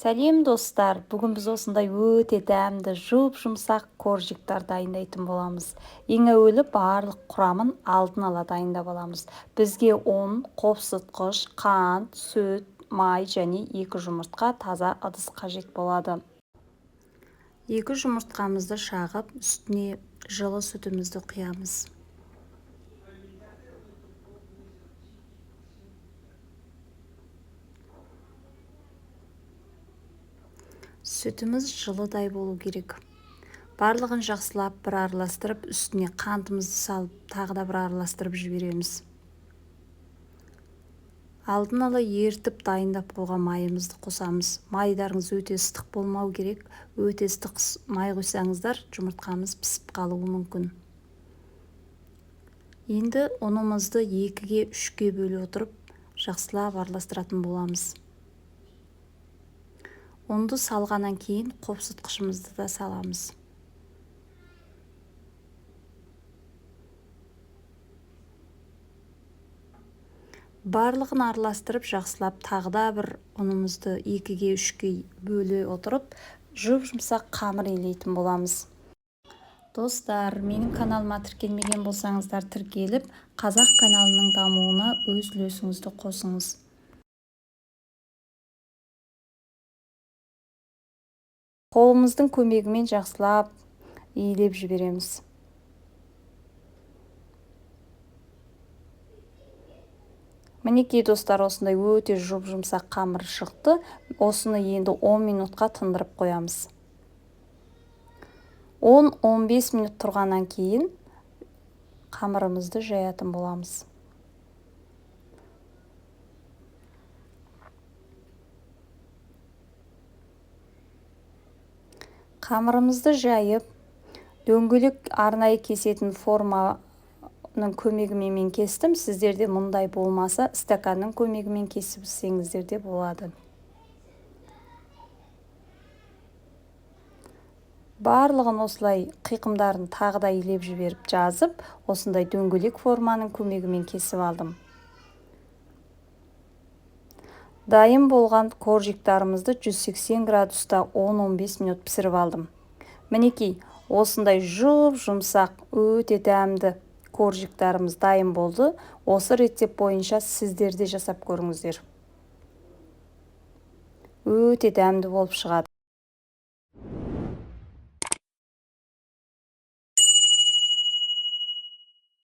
Сәлем, достар! Бүгін біз осындай өте дәмді, жұп-жұмсақ коржиктар дайындайтын боламыз. Ең әуелі барлық құрамын алдын ала дайындап аламыз. Бізге ұн, қопсытқыш, қант, сүт, май және 2 жұмыртқа, таза ыдыс қажет болады. 2 жұмыртқамызды шағып, үстіне жылы сүтімізді құямыз. Сүтіміз жылыдай болу керек. Барлығын жақсылап бір араластырып, үстіне қантымызды салып, тағы да бір араластырып жібереміз. Алдын ала ертіп дайындап қойған майымызды қосамыз. Майдарыңыз өте ыстық болмау керек. Өте ыстық май құйсаңыздар, жұмыртқамыз пісіп қалуы мүмкін. Енді ұнымызды 2-ге, 3-ке бөліп отырып, жақсылап араластыратын боламыз. Ұнды салғаннан кейін қопсытқышымызды да саламыз. Барлығын араластырып, жақсылап тағы да бір ұнымызды 2-ге, 3-ке бөле отырып, жұп-жұмсақ қамыр илейтін боламыз. Достар, менің каналыма тіркелмеген болсаңыздар, тіркеліп, қазақ каналының дамуына өз үлесіңізді қосыңыз. Қолымыздың көмегімен жақсылап илеп жібереміз. Мінекей, достар, осындай өте жұп-жұмсақ қамыр шықты. Осыны енді 10 минутқа тындырып қоямыз. 10-15 минут тұрғаннан кейін қамырымызды жаятын боламыз. Қамырымызды жайып, дөңгелек арнайы кесетін форманың көмегімен мен кестім. Сіздерде мұндай болмаса, стаканның көмегімен кесіп істеңіздер де болады. Барлығын осылай қиқымдарын тағы да илеп жіберіп жазып, осындай дөңгелек форманың көмегімен кесіп алдым. Дайын болған коржиктарымызды 180 градуста 10-15 минут пісіріп алдым. Мінекей, осындай жұп-жұмсақ, өте дәмді коржиктарымыз дайын болды. Осы рецепт бойынша сіздер де жасап көріңіздер. Өте дәмді болып шығады.